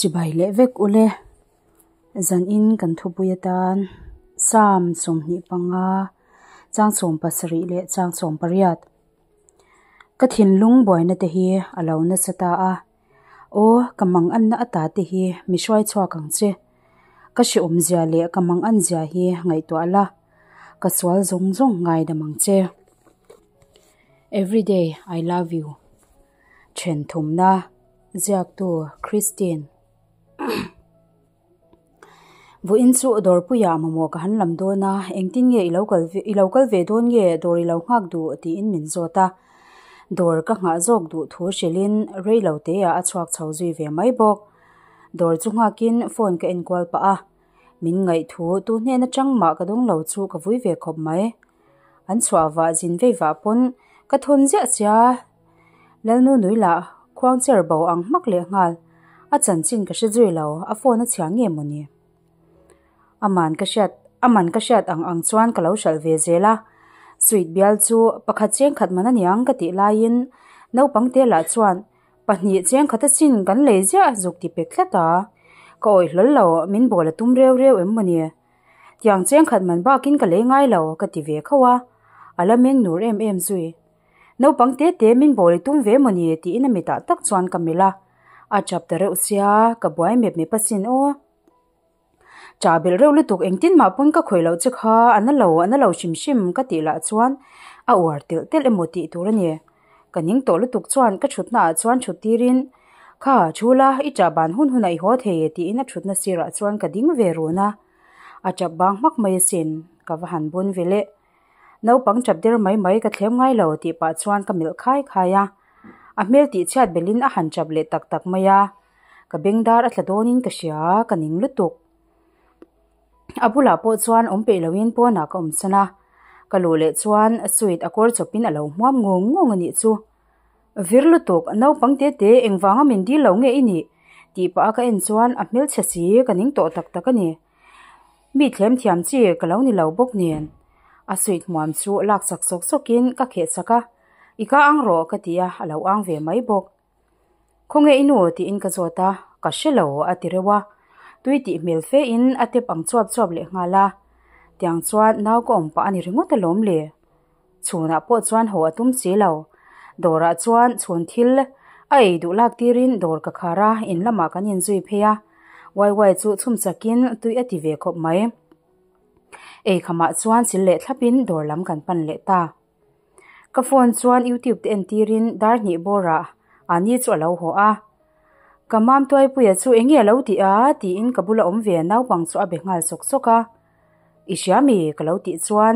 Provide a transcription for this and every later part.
Chibai leh vek ule. Zanin kan thupui atan Psalm 25 chang 17 leh chang 18. Ka thinlung buaina te hi a lo nasa ta a, Aw, ka manganna ata te hi mi hruai chhuak ang che. Ka hrehawmzia leh ka manganzia hi ngaihtuah la, ka sual zawng zawng ngaidam ang che. Everyday I love you. Then thumna ziaktu Christine. Vawiin chu dawrpuiah mamawh ka han lam dawn a, engtin nge i lo kal ve i lo kal ve dawn nge dawr i lo nghak duh tiin min zawt a. Dawr ka nghah zawk duh thu hrilhin rei lo teah a chhuak chho zui ve mai bawk. Dawr chu nghakin phone ka enkual pah a, min ngaih thu tu hnen atang mah ka dawng lo chu ka vui ve khawp mai. An chhuah vah zin vei vah pawn ka thawn ziah sia. Lalnu nui lah khuang cher bo ang hmak leh nghal. A chanchin ka hre zui lo, a phone a chhia nge mawni? Aman ka hriat aman ka hriat ang ang chuan ka lo hralh ve zel a. Sweet bial chu pakhat cheng khat man aniang ka tih laiin naupang te lah chuan pahnih cheng khat asin kan lei ziah zuk ti pek tlat a. Ka awih hlawl lo, min bawl a tum reu reu em mawni? Tiang cheng khat man bakin ka lei ngai lo ka ti ve khauh a, a la meng nur em em zui. Naupang te te min bawl i tum ve mawni tiin a mitah tak chuan ka melh a, a chap ta reuh sia, ka buai mep mep asin aw. Chah belh reuh lutuk engtin mah pawn ka khawih loh che kha a na lo, a na lo hrim hrim ka tih lah chuan a uar telh telh emaw tih tur a ni. Ka ning tawh lutuk chuan ka thutna ah chuan thut tirin, Kha, thu la, i chah ban hun hunah i haw thei e tiin a thutna sirah chuan ka ding ve run a. A chap bang hmak mai asin, ka va han bun ve leh. Naupang chap der mai mai ka thlem ngai lo tih pah chuan ka melh khai khai a. A hmel tih chhiat belhin a han chap leh tak tak mai a. Ka bengdar a tla dawnin ka hria, ka ning lutuk. A bulah pawh chuan awm peih loin pawnah ka awm san a. Ka luh leh chuan sweet a kawr chawpin a lo hmuam ngung ngung a nih chu. Vir lutuk, naupang te te engvanga min dil lo nge i nih? tih pah a ka en chuan a hmelchhe si ka ning tawh tak tak a ni. Mi thlem thiam chi ka lo ni lo bawk nen. A sweet hmuam chu lak sak sawk sawkin ka kheh sak a, I ka ang rawh ka ti a, a lo ang ve mai bawk. Khawnge i nu tiin ka zawt a, ka hre lo a ti reuh a. Tui tih hmel fe in a tep ang chuap chuap leh nghal a. Tiang chuan nau ka awm pah a ni ringawt alawm le. Chhunah pawh chuan haw a tum si lo. Dawrah chuan chhun thil a ei duh lak tirin dawr ka khar a, in lamah kan inzui phei a. Waiwai chu chhum chakin tui a ti ve khawp mai. Ei khamah chuan sil leh thlapin dawr lam kan pan leh ta. Ka phone chuan youtube te entirin dar hnih bawrah Ani chu a lo haw a. Ka mam tuaipuia chu enge a lo tih a? tiin ka bula awm ve naupang chu a be nghal sawk sawk a. I hria mi? ka lo tih chuan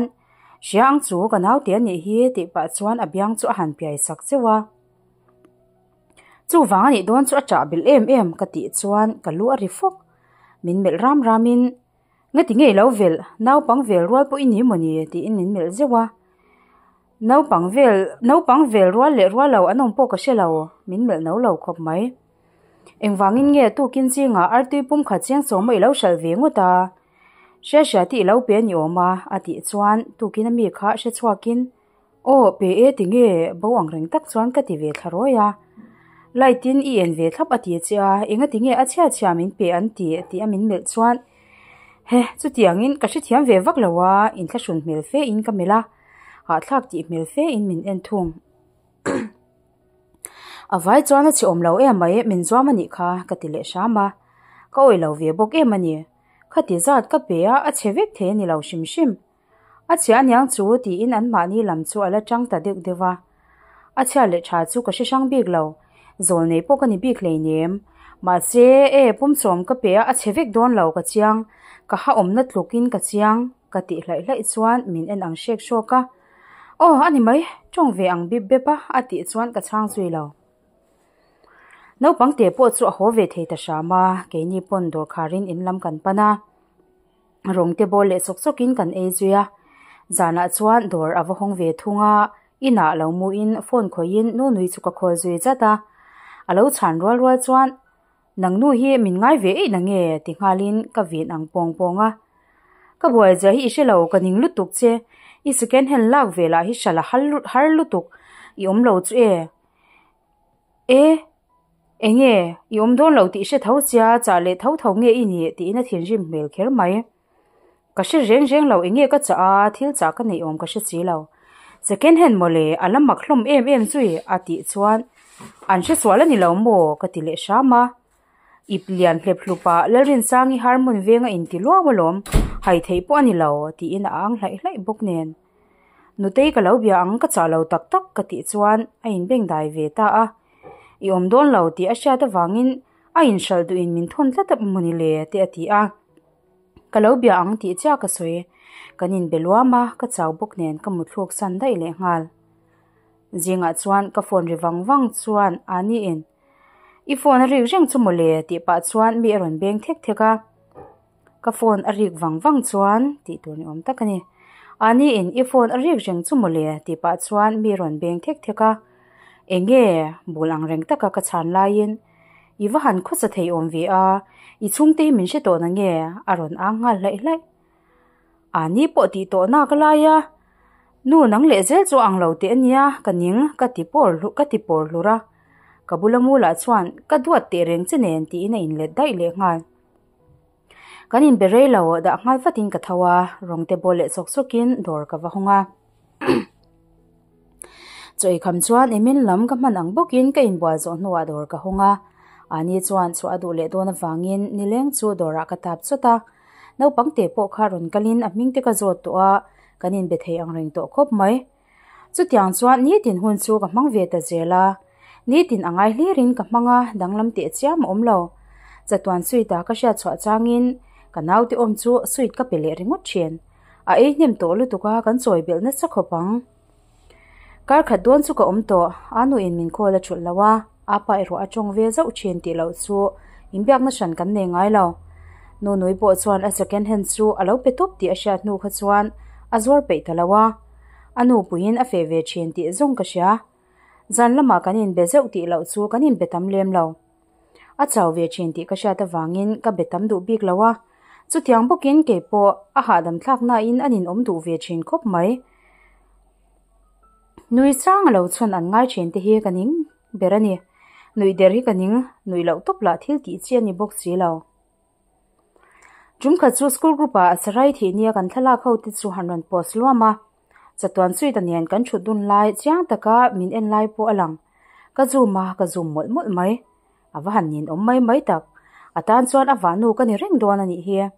Hria ang chu ka naute a nih hi tih pah chuan a biang chu a han piai sak zeuh a. Chuvang a nih dawn chu a chah belh em em ka tih chuan ka lu a ri fawk. Min melh ram ramin Ngati ngei lo velh, naupang vel rual pawh i ni mawni? tiin min melh zeuh a. Naupang vel, naupang vel rual leh rual lo an awm pawh ka hre lo, min melh no lo khawp mai. Engvangin nge tukin zingah artui pum khat chiang sawma i lo hralh ve ngawt a? Hria hria tih i lo pe a ni awm a, a tih chuan tukin a mi kha hre chhuakin, Aw, pe e tinge bo ang reng tak chuan ka ti ve thla rawi a. Light in i en ve thlap a ti che a, enga tinge a chhia chhia min pe an ti tih a min melh chuan He, chutiangin ka hrethiam ve vak lo a, inthlahrun hmel fe in ka melh a, hahthlak tih hmel fe in min en thung. A vai chuan a chhe awm lo em mai, min zuam a nih kha ka ti leh hram a, ka awih lo ve bawk em a ni. Khati zat ka pe a, a chhe vek thei a ni lo hrim hrim. A chhia aniang chu tiin anmahni lam chu a la tang ta deuh deuh a. A chhia leh tha chu ka hre hrang bik lo, zawl nei pawh ka ni bik hleinem. Mahse, e, pumsawm ka pe a, a chhe vek dawn lo ka chiang, ka ha awmna tlukin ka chiang, ka tih hlaih hlaih chuan min en ang hrek hrawk a. Aw, a ni mai, tawng ve ang bip bep a, a tih chuan ka chhang zui lo. Naupang te pawh chu a haw ve thei ta hram a, keini pawn dawr kharin in lam kan pan a. Rawng te bawl leh sawk sawkin kan ei zui a, zanah chuan dawr a va hawng ve thung a, inah lo muin phone khawihin nu nui chu ka khawl zui zat a. A lo chhan rual rual chuan, Nang nu hi min ngai ve eih nange? ti nghalin ka vin ang pawng pawng a. Ka buai zia hi i hre lo, ka ning lutuk che, i second hand lak ve lah hi hral a har lutuk, i awm lo chu e. E! Enge, i awm dawn lo tih hre tho sia, chah leh tho tho nge i nih? tiin a thinrim hmel kher mai. Ka hre reng reng lo, enge ka chah a, thil chah ka neih awm ka hre si lo. Second hand mawle, a la mak hlawm em em zui, a tih chuan, An hre sual a ni lo maw? ka ti leh hram a. Ip lian hlep hlup ah Lalrinsangi Harmon veng a inti luau alawm, hai theih pawh a ni lo, tiin a ang hlaih hlaih bawk nen. Nutei ka lo bia ang ka chah lo tak tak ka tih chuan a inbeng dai ve ta a. I awm dawn lo tih a hriat avangin a inhralh duhin min thawn tlat a mawni le te a ti a. Ka lo bia ang tih chiah ka sawi. Kan inbe luam a, ka chau bawk nen ka muthluk san daih leh nghal. Zingah chuan ka phone ri vang vang chuan Ani in I phone a rik reng chu mawle tih pah chuan mi a rawn beng thek thek a. Ka phone a rik vang vang chuan tih tur ni awm tak a ni. Ani in i phone a rik reng chu mawle tih pah chuan mi a rawn beng thek thek a. Enge bul ang reng taka ka chhan laiin i va han khawsa thei awm ve a, i chhungte hi min hre tawh na nge a rawn ang nghal hlaih hlaih. Ani pawh tih tawh nak a lai a, nu nang leh zel chu a ang lo teh a nia ka ning ka ti pawr ka ti pawr hlur a. Ka bula mulah chuan ka duat teh reng che nen tiin a inlet daih leh nghal. Kan inbe rei lo dah nghal vatin ka tho a, rawng te bawl leh sawk sawkin dawr ka va hawng a. Chaw eikham chuan emin lam ka hman ang bawkin ka inbual zawh hnuah dawr ka hawng a. Ani chuan chhuah a duh leh dawn avangin nileng chu dawrah ka tap chawt a. Naupang te pawh kha rawn kalin a hming te ka zawt tawh a, kan inbe thei ang reng tawh khawp mai. Chutiang chuan nitin hun chu ka hmang ve ta zel a, nitin a ngai hlirin ka hmang a, danglam teh chiam a awm lo. Chatuan sweet a ka hriat chhuah changin ka naute awm chu sweet ka pe leh ringawt thin. A ei hnem tawh lutuk a, kan chawi belh nasa khawp ang. Kar khat dawn chu ka awm tawh, a nuin min call a thulh lo a, a pa erawh a tawng ve zauh thin tih loh chu inbiakna hran kan nei ngai lo. Nunui pawh chuan a second hand chu a lo pe tawp tih a hriat hnu kha chuan a zuar peih ta lo a. A nu puiin a feh ve thin tih zawng ka hria. Zan lamah kan inbe zeuh tih loh chu kan inbe tam lem lo. A chau ve thin tih ka hriat avangin ka be tam duh bik lo a. Chutiang bawkin kei pawh a hahdam thlak nain an inawm duh ve thin khawp mai. Nui chang a lo chhawn an ngai thin te hi ka ning ber a ni. Nuih der hi ka ning, nuih loh tawp lah thil tih chi a ni bawk si lo. Tum khat chu school group ah sarai thih nia kan thlalak ho te chu han rawn post luam a, chatuan suite nen kan thut dun lai chiang taka min en lai pawh a lang. Ka zoom a, ka zoom mawlh mawlh mai. A va han nin awm mai mai tak. A tan chuan a vahnu ka ni reng dawn a nih hi.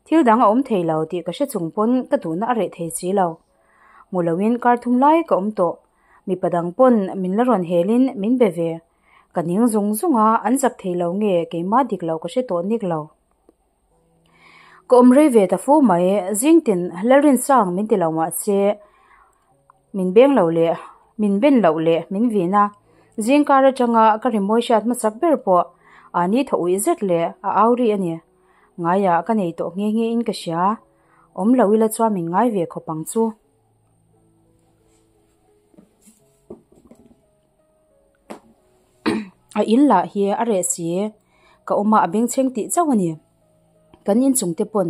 Thil dang a awm thei lo tih ka hre chung pawn ka duhna a reh thei si lo. Hmu loin kar thum lai ka awm tawh. Mipa dang pawn min la rawn helin min be ve. Ka ning zung zung a, an zak thei lo nge keimah dik lo ka hre tawh nik lo. Ka awm rei ve ta fo mai, zingtin Lalrinsang min ti lo mahse min beng lo leh min ben loh leh min vin a, zingkar atanga ka rimawi hriat hmasak ber pawh a ni thaw uih zet leh a au ri a ni. Ngaiah ka nei tawh nghe nghe in ka hria, awm lo ila chuan min ngai ve khawp ang chu. A in lah hi a reh si, ka awm a a bengchheng tih chauh a ni. Kan inchung te pawn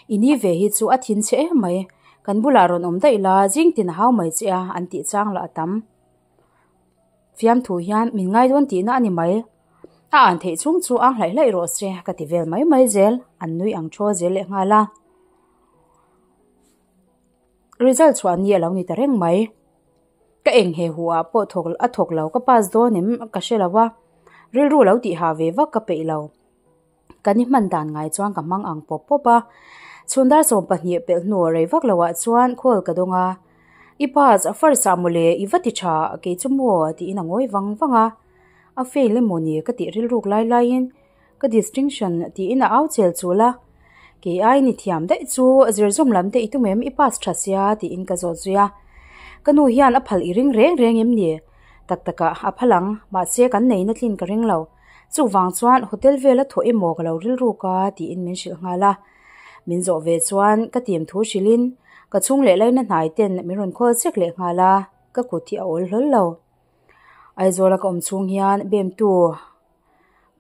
i ni ve hi chu a thin chhe em mai, kan bulah rawn awm daih la zing tin a hau mai che a an tih chang lah a tam. Fiamthu hian min ngai dawn tihna a ni mai, a an theih chhung chu ang hlaih hlaih rawh se ka ti vel mai mai zel, an nui ang thaw zel leh nghal a. Result chhuah ni a lo ni ta reng mai. Ka eng he hu ah pawh thawk a thawk lo ka pass dawn em ka hre lo a, rilru lo tih ha ve vak ka peih lo. Kan i hman dan ngai chuan ka hmang ang pawp pawp a, chhun dar 12 pelh hnu rei vak lo ah chuan call ka dawng a, I pass a first ah mawle i va ti tha kei chu maw tiin a ngawi vang vang a, a fail emaw ni ka tih rilruk lai laiin Ka distinction tiin a au chel chul a, kei ai ni thiam daih chu zirzawm lam te i tum em i pass tha sia tiin ka zawt zui a. Ka nu hian a phal i ring reng reng em ni? Tak takah a phal ang, mahse kan nei na tlin ka ring lo. Chuvang chuan hotel vel a thawh emaw ka lo rilruk a tiin min hrilh nghal a. Min zawh ve chuan ka tim thu hrilhin ka chhung leh laina hnai ten min rawn khawl chek leh nghal a, ka kut hi a awl hlawl lo. Aizawl a ka awm chhung hian bemtu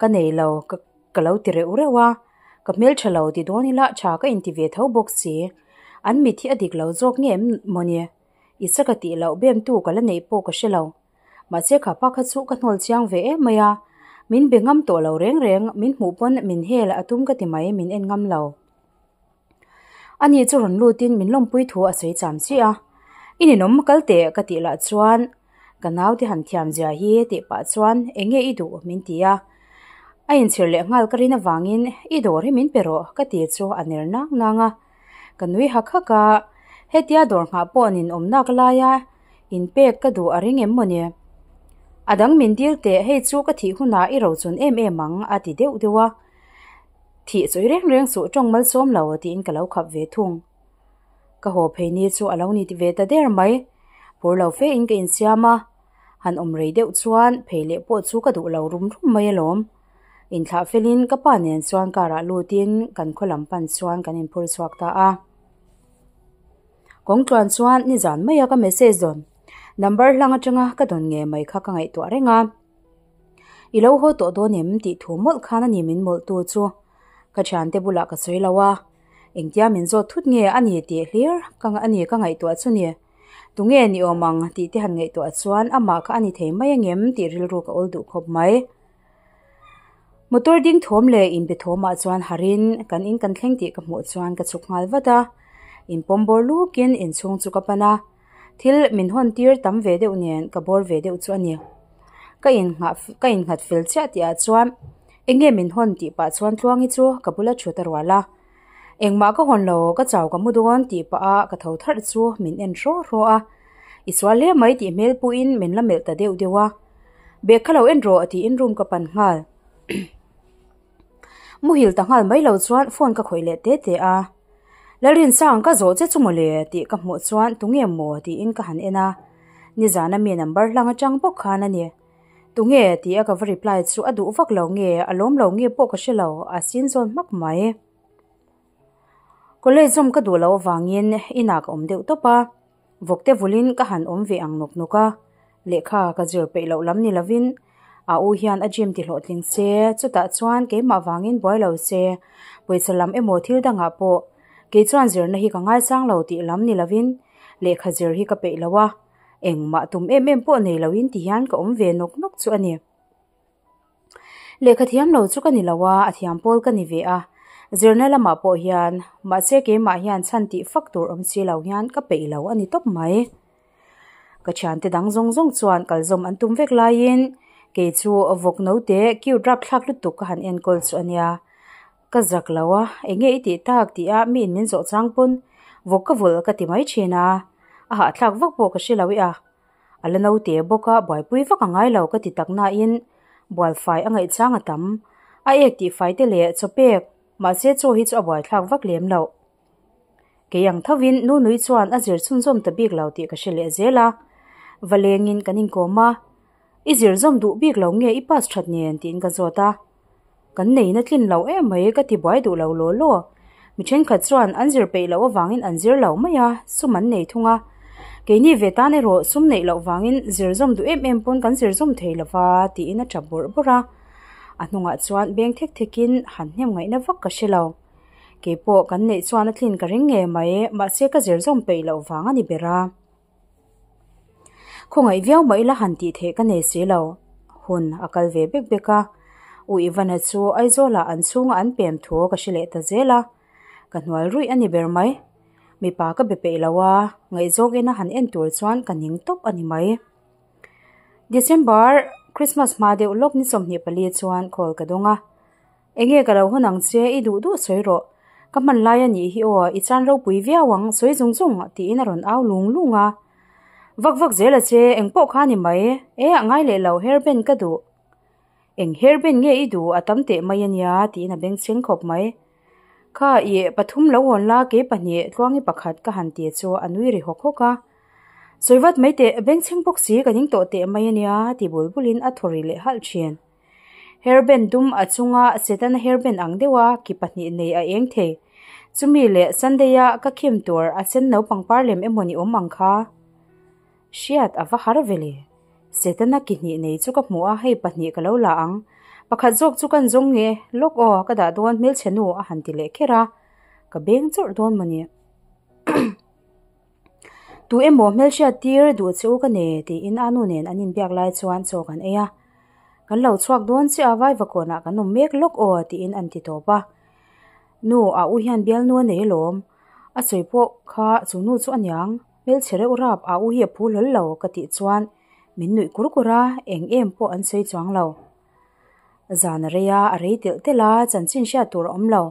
Ka nei lo, ka ka lo ti reuh reuh a, ka hmeltha lo ti dawn ila tha ka inti ve tho bawk si. An mit hi a dik lo zawk nge em mawni? I chaka tih loh bemtu ka la neih pawh ka hre lo. Mahse kha pa kha chu ka hnawl chiang ve em mai a. Min be ngam tawh lo reng reng, min hmuh pawn min hel a tum ka ti mai, min en ngam lo. Ani chu rawn lutin min lawmpui thu a sawi cham chiah a, I ninawm kal teh ka tih lah chuan ka naute han thiam zia hi tih pah chuan eng nge i duh min ti a, a inchhir leh nghal ka rin avangin i dawr hi min pe rawh ka ti chu a ner nang nang a, ka nui hak hak a, hetia dawr nghah pawh ninawm nak laia inpek ka duh a ring em mawni? A dang min dil teh hei chu ka thih hunah i rochun em em ang a ti deuh deuh a. Thih sawi reng reng suh tawng malsawm lo tiin ka lo khap ve thung. Ka haw phei ni chu a lo ni ti ve ta der mai. Phur lo fe in ka insiam a, han awm rei deuh chuan phei leh pawh chu ka duh lo rum rum mai alawm. Inthlah felin ka pa nen chuan car ah lutin kan khaw lam pan chuan kan inphur chhuak ta a. Kawng tluan chuan nizan maia ka message dawn number hlang atanga ka dawn nge mai kha ka ngaihtuah reng a. I lo haw tawh dawn em tih thu mawlh khan a ni min mawlh tu chu ka thiante bulah ka sawi lo a, engtia min zawt thut nge a ni tih hlir ka a ni ka ngaihtuah chu ni. Tunge ni awm ang tih te han ngaihtuah chuan amah kha a ni thei mai angem tih rilru ka awl duh khawp mai. Motor ding thawm leh inbe thawmah chuan harin kan in kan thleng tih ka hmuh chuan ka chhuk nghal vat a, inpawm bawr lukin inchhung chu ka pan a. Thil min hawn tir tam ve deuh nen ka bawr ve deuh chu a ni. Ka inngah ka innghat fel chiah tih ah chuan eng nge min hawn tih pah chuan Tluangi chu ka bula thut a rual a. Engmah ka hawn lo ka chau ka mu dawn tih pah a ka tho tharh chu min en hraw hraw a. I sual hle mai tih hmel puhin min la melh ta deuh deuh a. Bag kha lo en rawh tiin room ka pan nghal. Muhil ta nghal mai lo chuan phone ka khawih leh te te a. Lalrinsang ka zawh che chu mawle tih ka hmuh chuan tunge maw tiin ka han en a, nizana mi number hlang atang bawk khan a ni. Tunge tih a ka va reply chu a duh vak lo nge a lawm lo nge pawh ka hre lo, a sin zawn hmak mai. College zawm ka duh loh avangin inah ka awm deuh tawp a. Vawkte vulin ka han awm ve ang nawk nawk a, lehkha ka zir peih loh lam ni lovin a u hian a gym ti hlawhtling se, chutah chuan keimah vangin buai lo se, pawisa lam emaw thil dangah pawh kei chuan zirna hi ka ngaisang lo tih lam ni lovin lehkha zir hi ka peih lo a, engmah tum em em pawh nei loin ti hian ka awm ve nawk nawk chu a ni. Lehkha thiam lo chu ka ni lo a, a thiam pawl ka ni ve a. Zirna lamah pawh hian, mahse keimah hian chhan tih fak tur awm si lo hian ka peih lo a ni tawp mai. Ka thiante dang zawng zawng chuan kalzawm an tum vek laiin kei chu vawk note cute rapthlak lutuk ka han enkawl chu a nia. Ka zak lo a, eng nge i tih tak tih a mi in min zawh chang pawn vawk ka vulh ka ti mai thin a, a hahthlak vak pawh ka hre lo i a. A la naute bawk a, buaipui vak a ngai lo ka ti tak nain bualfai a ngaihchang a tam. A ek tihfai te leh chaw pek, mahse chaw hi chu a buaithlak vak lem loh. Kei ang thovin Nunui chuan a zir chhunzawm ta bik lo tih ka hre leh zel a. Va lengin kan inkawm a, I zir zawm duh bik lo nge i pass that nen tiin ka zawt a. Kan neihna tlin lo em mai ka ti buai duh lo law law. Mi thenkhat chuan an zir peih loh avangin an zir lo mai a, sum an nei thung a. Keini ve tan erawh sum neih loh vangin zir zawm duh em em pawn kan zir zawm thei lo va tiin a tap bawrh bawrh a. A hnungah chuan beng thek thekin han hnem ngaihna vak ka hre lo. Keipawh kan neih chuan a tlin ka ring ngei mai, mahse ka zir zawm peih loh vang a ni ber a. Khawngaih viau mah ila han tih theih ka nei si lo. Hun a kal ve bek bek a, U Ivana chu Aizawlah an chhunga an pem thu ka hre leh ta zel a, ka hnual ruih a ni ber mai. Mipa ka be peih lo a, ngaihzawk ina han en tur chuan ka ning tawp a ni mai. December Christmas hma deuh lawk ni 24 chuan call ka dawng a. Enge ka lo hawn ang che, i duh duh sawi rawh. Ka hman lai a nih hi aw, i chan ropui viau ang, sawi zung zung, tiin a rawn au lung lung a. Vak vak zel a che, eng pawh kha ni mai, e a ngai leh lo, hairband ka duh. Eng hairband nge i duh, a tam teh mai a nia, tiin a bengchheng khawp mai. Kha i pathum lo hawn la, kei pahnih, tluangi pakhat ka han ti chu a nui ri hawk hawk a. Sawi vat mai teh, bengchheng bawk si, ka ning tawh teh mai a nia, ti bul bulin a thaw ri leh halh thin. Hairband dum a chunga Setana hairband ang deuha ki pahnih nei a eng thei. Chumi leh Sunday a ka khim tur a sen naupang par lem emaw ni awm ang kha. Hriat a va har ve le. Setana ki hnih nei chu ka hmu a, hei pahnih ka lo la ang. Pakhat zawk chu kan zawng nge, lawk aw, ka dah dawn hmelchhe nu a han ti leh kher a. Ka beng chawrh dawn maw ni. Tu emaw hmelhriat tir duh che u ka nei tiin a nu nen an inbiak lai chuan chaw kan ei a. Kan lo chhuak dawn chiah a, Vaivakawnah kan awm mek lawk aw tiin an ti tawp a. Nu, a u hian bialnu a nei alawm. A sawi pawh kha chu nu chu a niang. Hmelchhe reuh rap a u hi a phu hlawl lo ka tih chuan min nuih kur kur a, eng em pawh an sawi chuang lo. Zan a rei a, a rei telh telh a, chanchin hriat tur a awm lo.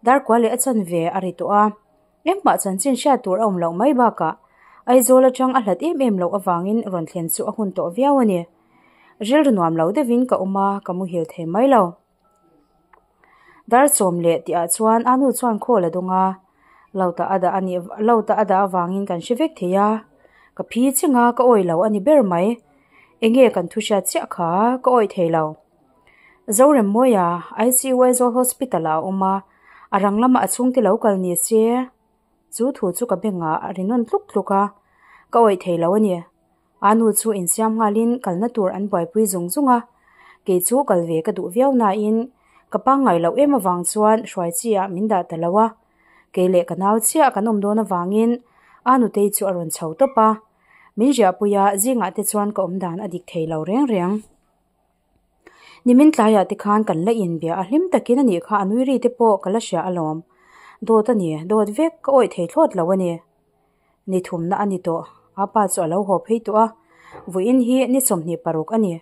Darkua leh a chanve a ri tawh a, engmah chanchin hriat tur a awm loh mai bakah Aizawl atang a hlat em em loh avangin rawn thlen chu a hun tawh viau a ni. Rilru nuam lo deuhin ka awm a, ka muhil thei mai lo. Dar sawm leh tihah chuan a nu chuan khawl a dawng a, Lota a dah a nih Lota a dah avangin kan hre vek thei a, ka phi cheng a, ka awih lo a ni ber mai. Enge kan thu hriat chiah kha ka awih thei lo. Zoremmawia ICU Aizawl Hospital ah a awm a, a rang lamah a chhungte lo kal ni se, chu thu chu ka bengah a ri nawn tluk tluk a, ka awih thei lo a ni. A nu chu insiam nghalin kalna tur an buaipui zung zung a, kei chu kal ve ka duh viau nain ka pangngai loh em avang chuan hruai chi ah min dah ta lo a, kei leh ka nau chiah kan awm dawn avangin a nutei chu a rawn chho tawp a, min riahpui a zingah te chuan ka awm dan a dik thei lo reng reng. Nimin tlaiah te khan kan la inbia a hlim takin a nih kha a nui ri te pawh ka la hria alawm. Dawt a ni, dawt vek ka awih thei thlawt lo a ni. Ni thumna a ni tawh, a pa chu a lo haw phei tawh a, vawiin hi ni 26 a ni.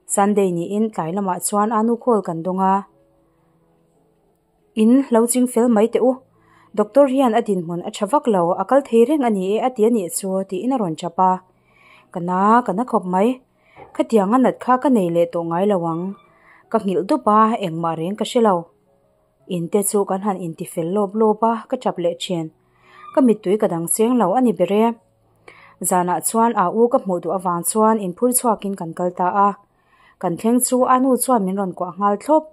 Sunday niin tlai lamah chuan a nu call kan dawng a. In lo ching fel mai teh u, doctor hian a dinhmun a tha vak lo, a kal thei reng a ni e a ti a nih chu tiin a rawn chap a. Ka na, ka na khawp mai. Khatiang a nat kha ka nei leh tawh ngai lo ang. Ka nghilh dup a, engmah reng ka hre lo. In te chu kan han inti fel lawp lawp a, ka tap leh thin. Ka mittui ka dang cheng lo a ni ber e. Zanah chuan a u ka hmuh duh avang chuan inphur chhuakin kan kal ta a. Kan thleng chu a nu chuan min rawn kuah nghal thlawp.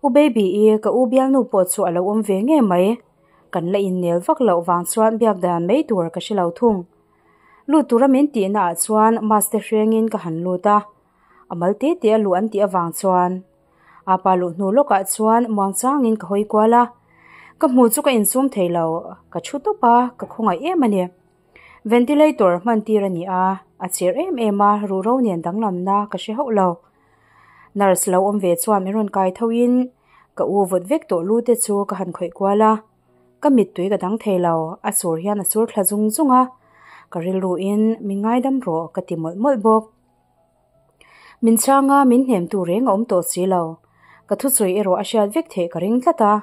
U Baby i ka u bialnu pawh chu a lo awm ve ngei mai. Kan la innel vak loh vang chuan biak dan mai tur ka hre lo thung. Lut tura min tihna ah chuan mask te hrengin ka han lut a. A mal te te a luh an tih avang chuan a pa luh hnu lawkah chuan muang changin ka hawi kual a. Ka hmu chu ka insum thei lo, ka thu tawp a, ka khawngaih em a ni. Ventilator hman tir a ni a, a chirh em em a, ruhro nen danglamna ka hre hauh lo. Nurse lo awm ve chuan min rawn kai tho in ka u vawt vek tawh lu te chu ka han khawih kual a. Ka mittui ka dang thei lo, a sur hian a sur thla zung zung a, ka rilru in min ngaidam rawh ka ti mawlh mawlh bawk. Min chhang a, min hnem tur reng a awm tawh si lo. Ka thusawi erawh a hriat vek theih ka ring tlat a.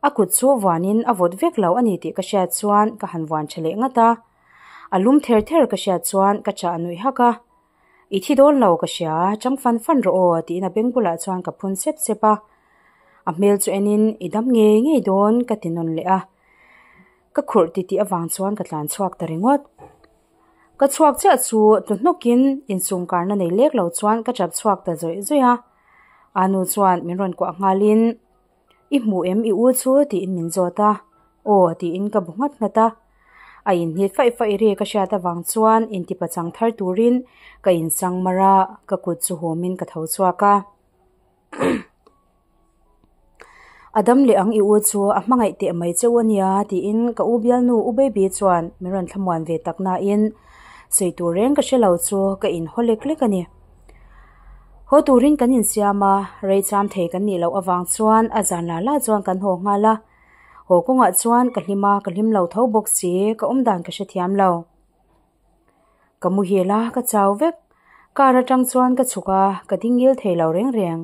A kut chu vuanin a vawt vek lo a ni tih ka hriat chuan ka han vuan tha leh ngat a. A lum ther ther ka hriat chuan ka chah nuih hak a. I thi dawn lo ka hria, chang fan fan rawh aw tiin a beng bulah chuan ka phun sep sep a. A hmel chu enin i dam ngei ngei dawn ka ti nawn leh a. Ka khurh titih avang chuan ka tlan chhuak ta ringawt. Ka chhuak chiah chu tlu hnawkin insum karna nei lek lo chuan ka chap chhuak ta zawih zawih a. A nu chuan min rawn kuah nghalin, I hmu em i u chu? tiin min zawt a. Aw tiin ka bu nghat nghat a. A inhnit faih faih ri ka hriat avang chuan intipachang thar turin ka insang mar a, ka kut chu humin ka tho chhuak a. A dam leh ang i u chu a hmangaih teh mai cheu a nia tiin ka u bialnu u Baby chuan min rawn thlamuan ve tak nain sawi tur reng ka hre lo chu ka inhaw lek lek a ni. Haw turin kan insiam a, rei cham thei kan nih loh avang chuan a zan la la chuan kan haw nghal a. Haw kawngah chuan ka hlim a, ka hlim lo tho bawk si, ka awmdan ka hrethiam lo. Ka muhil a, ka chau vek. Car atang chuan ka chhuk a, ka ding ngil thei lo reng reng.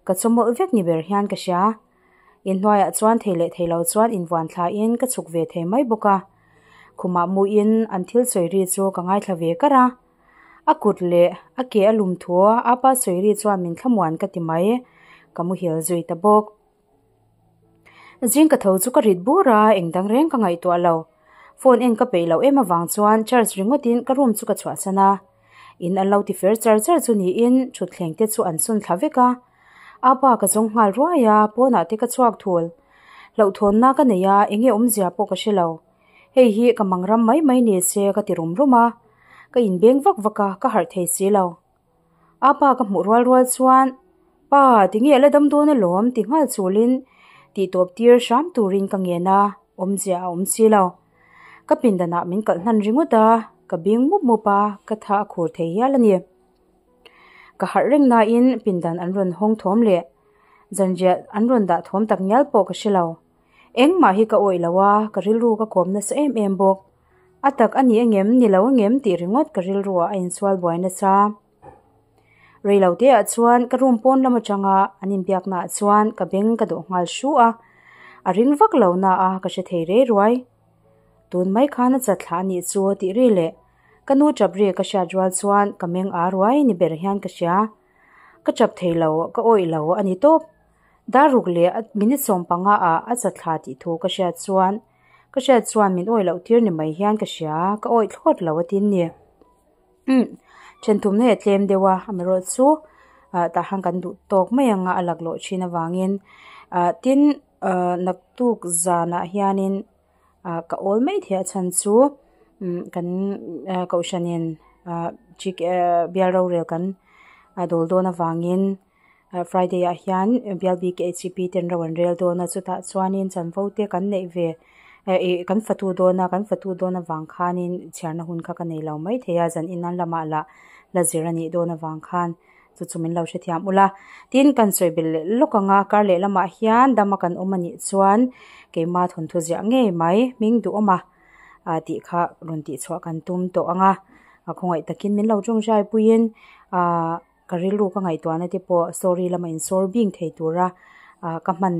Ka chawmawlh vek ni ber hian ka hria. Inhnuaiah chuan thei leh thei lo chuan invuan thlain ka chhuk ve thei mai bawk a. Khumah muin an thil sawi ri chu ka ngaithla ve kar a. A kut leh a ke a lum thu a pa sawi ri chuan min thlamuan ka ti mai. Ka muhil zui ta bawk. Zing ka tho chu ka rit bur a, eng dang reng ka ngaihtuah lo. Phone en ka peih loh em avang chuan charge ringawtin ka room chu ka chhuahsan a. In an lo ti fer char char chu niin thutthleng te chu an sun thla vek a. Apa ka zawng nghal ruai a, pawnah te ka chhuak thul. Hlauhthawnna ka nei a, eng nge awmzia pawh ka hre lo. Hei hi ka mang ram mai mai ni se ka ti rum rum a. Ka inbeng vak vak a, ka harh thei si lo. A pa ka hmuh rual rual chuan, Pa, tinge a la dam dawn alawm ti nghal chulin tihtawp tir hram turin ka ngen a, awmzia a awm si lo. Ka pindanah min kalh hnan ringawt a, ka bing mup mup a, ka tha a khur thei hial a ni. Ka harh reng nain pindan an rawn hawng thawm leh zanriah an rawn dah thawm tak ngial pawh ka hre lo. Engmah hi ka awih lo a, ka rilru ka kawm nasa em em bawk. A tak a ni engem, ni lo engem tih ringawt ka rilruah a insual buai nasa. Rei lo teah chuan ka room pawn lam atanga an inbiaknaah chuan ka beng ka dawh nghal hru a, a ring vak lo na a ka hre thei rei ruai. Tun mai khan a chat thla a nih chu tih ri leh ka nu tap ri ka hriat rual chuan ka meng a ruai ni ber hian ka hria. Ka tap thei lo, ka awih lo a ni tawp. Dar ruk leh minute 15 ah a chat thla tih thu ka hriat chuan ka hriat chuan min awih loh tir ni mai hian ka hria, ka awih thlawt lo a tin ni. Umm then thumna hi a tlem deuh a amaherawh chu ah tah khan kan duh tawk mai ang a a laklawh thin avangin ah tin ah naktuk zanah hianin ah ka awl mai theih a chhan chu umm kan ah kohhranin ah bial rorel kan a dawl dawn avangin ah friday ah hian bial BKHP ten ro an rel dawn a chutah chuanin chanvo te kan neih ve eh ih kan fatu dawn a kan fatu dawn avang khanin chhiarna hun kha ka nei lo mai thei a zan in an lamah lah la zir a nih dawn avang khan chu chu min lo hrethiam ula tin kan sawi belh leh lawk ang a kar leh lamah hian dama kan awm a nih chuan keima thawnthu ziah ngei mai hming duhawm a ah tih kha rawn tih chhuah kan tum tawh ang a a khawngaih takin min lo tawngtai puiin ah. Ka rilru ka ngaihtuahna te pawh story lama insawr bing thei tura ka hman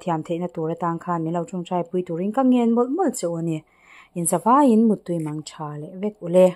thiam theihna tur atan khan min lo tawngtai pui turin ka ngen mawlh mawlh che u a ni. Inzavaiin muttui mang tha leh vek ule.